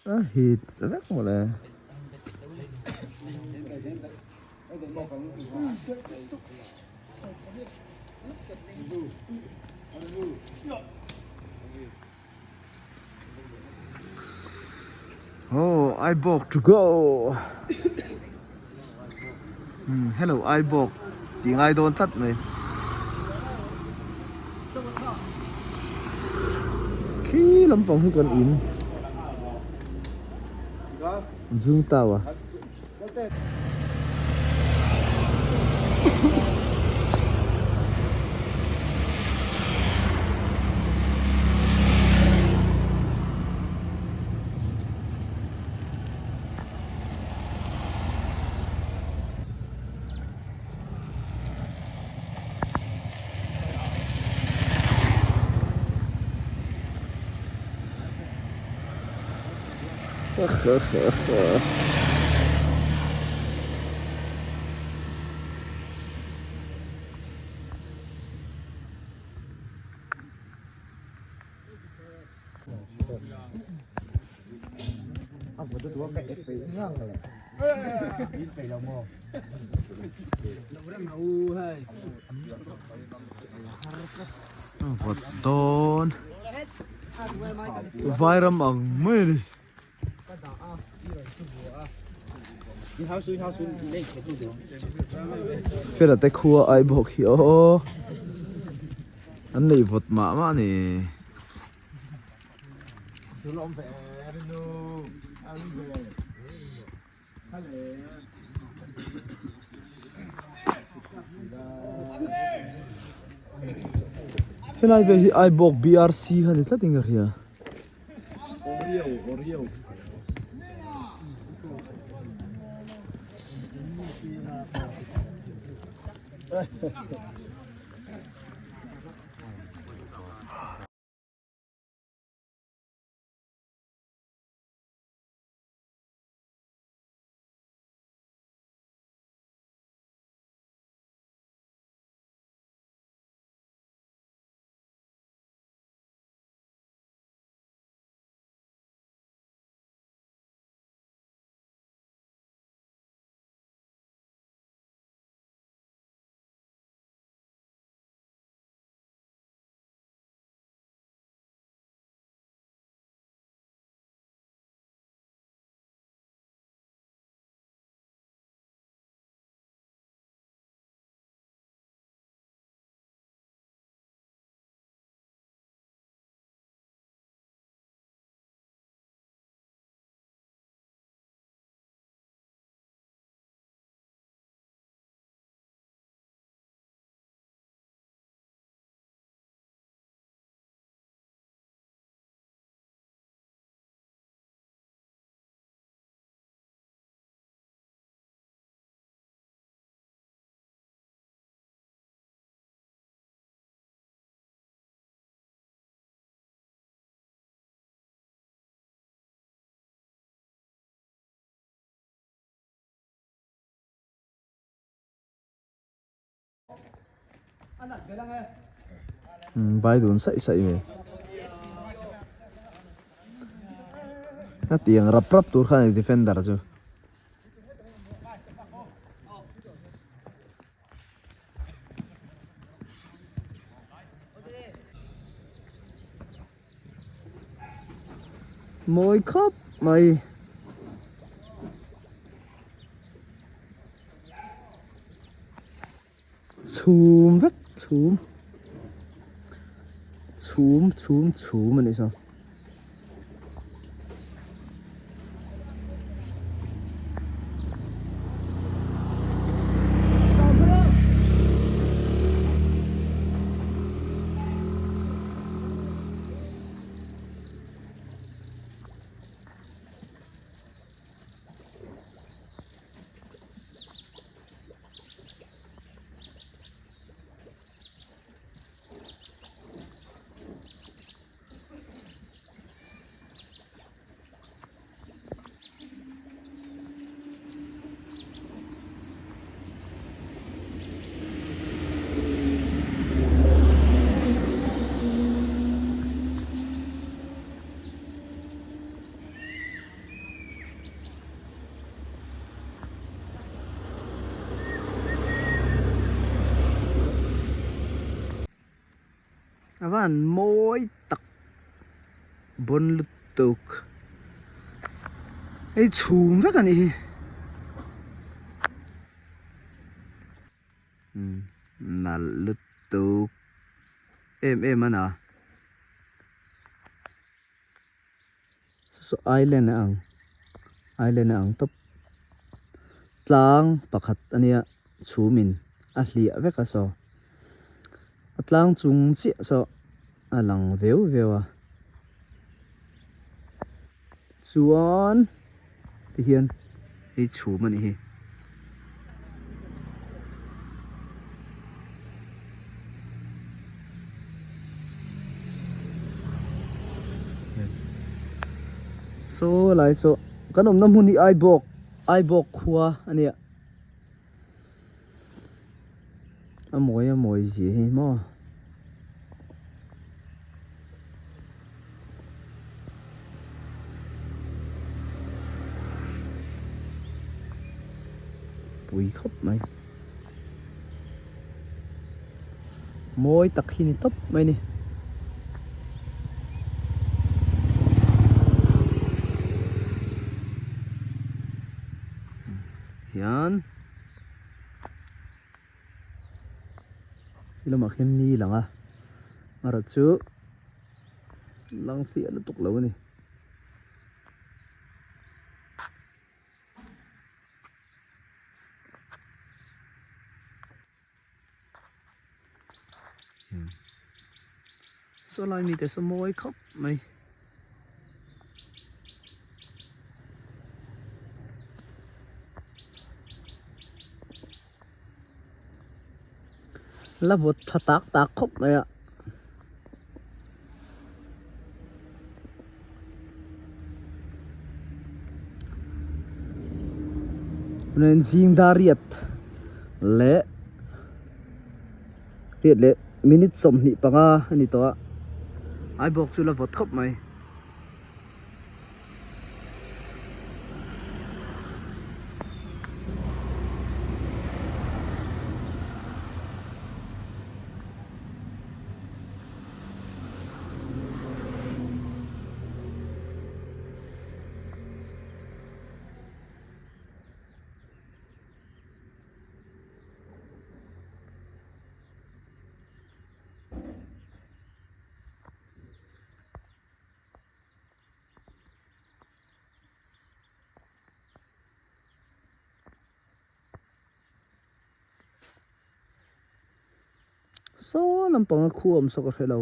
A hit vek mawle. Oh, Aibawk to go. Hmm, hello Aibawk. Ti ngai dawn tlat mai. Khi lampang hi kan in. Zung tau a. Vawt dawn Vairam ang mai a ni. Fela te khua ai bawk hi aw an nei vawt mah mah a ni. Helai vel hi Aibawk BRC kha ni tlat in ka hria. Vai dun saih saih mai a tiang rap rap tur kha a ni defender chu. Mawi khawp mai. Chhum vek chhum chhum chhum chhum a nih saw. A van mawi tak bawn lutuk hei chhum vek a nih hi umm nalh lutuk em em a na saw island a ang island a ang tawp tlang pakhat a nia chhum in a hliah vek a saw a tlang chung chiah saw a lang veu veu a chuan tihian hei chhum a nih hi. Saw lai saw kan awmna hmun hi Aibawk Aibawk khua a nia a mawi a mawi zia hi maw. Pui khawp mai mawi tak hi ni tawp mai a ni. Hian he lamah khian ni lang a erawh chu lang fiah lutuk lo a ni. Saw lai mite saw mawi khawp mai. La vawt tha tak tak khawp mai a. Tunah zing dar riat leh riat leh minute 25 a ni tawh a Aibawk chu la vawt khawp mai. Saw lampanga khu awm saw ka hre lo.